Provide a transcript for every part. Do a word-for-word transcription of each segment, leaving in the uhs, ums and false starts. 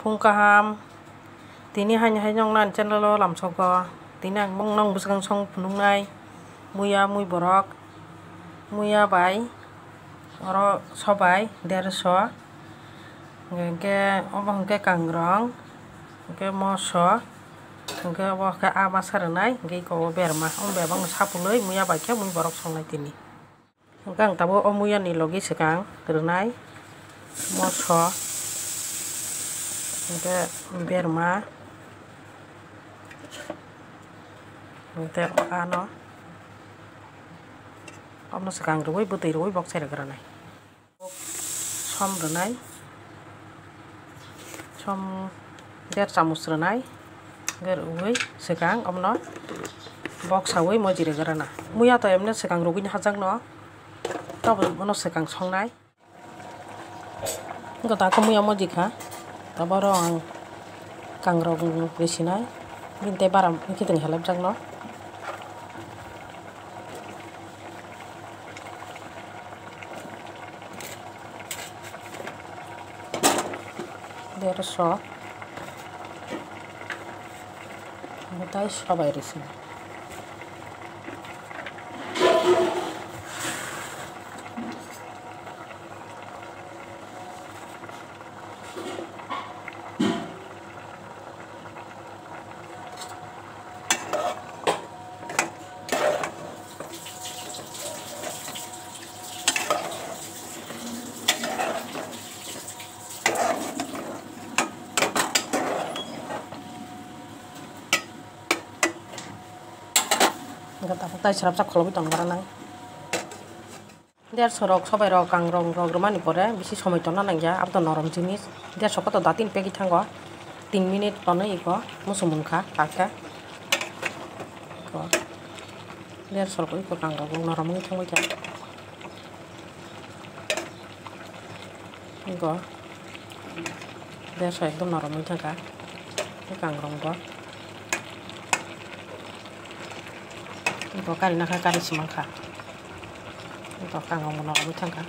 Phung kaham, tini haini hai nong nani channel o lamsogo. Tini ang nong bwswkang song phunuknai muya mui borok, muya bai oro sobai derso, hwnkhe obo hwnkhe kangrong, hwnkhe moso, hwnkhe obo khe ah masa rwnai, hwnkhe eko o berma, o berma no sapulwi muya bai khe mui borok songnai tini. Hwnkhe ang tabuk o muya ni logi swkang rwnai moso, hwnkhe berma, hwnkhe ano omono swkang rwui bwtwi rwui bok sai rwgranai. Som rwnai, som der chamuch rwnai, hwnkhe rwui swkang omono bok saui moji rwgrana. Muya to emne swkang rwgwini hajakno, tabuk bono swkang songnai. Hwnkhe ta khe muya moji kha, taboro ang kangrok risinai, bini tei bara kiting helapjakno. Derso. Omo tai sobai risi. Hwnkhe tabuk tai srapsa kholobwi tongna nang. Derso rok sobai rok kangrong rok rwmani pore bisi somoi tongna nangya, abo to norom jinis. Derso khe to datin pegwi thango, tin minute tonwi iko muchung mungkha kakhe. Iko derso rok iko kangrok rok norom wngwi thangbai kha. Iko derso ekdom norom wngwi thangkha. Kangrong bo. Bo kari nakha, kari si mankha. Bo kangrong bo norogwi thangkha.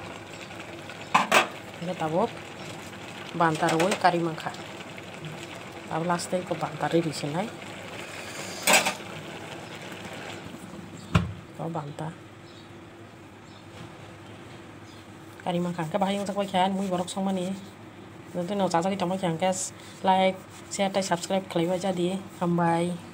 Hingke tabuk banta rwui kari mankha. Abo last tei bo banta riri sinai. Bo banta. Kari mankha hingke bahai wngjak bai kha ani mui borok songmani. Jotono chajagwi tongbai kha hingke like, share tei subscribe khlaibai jadi. Hambai.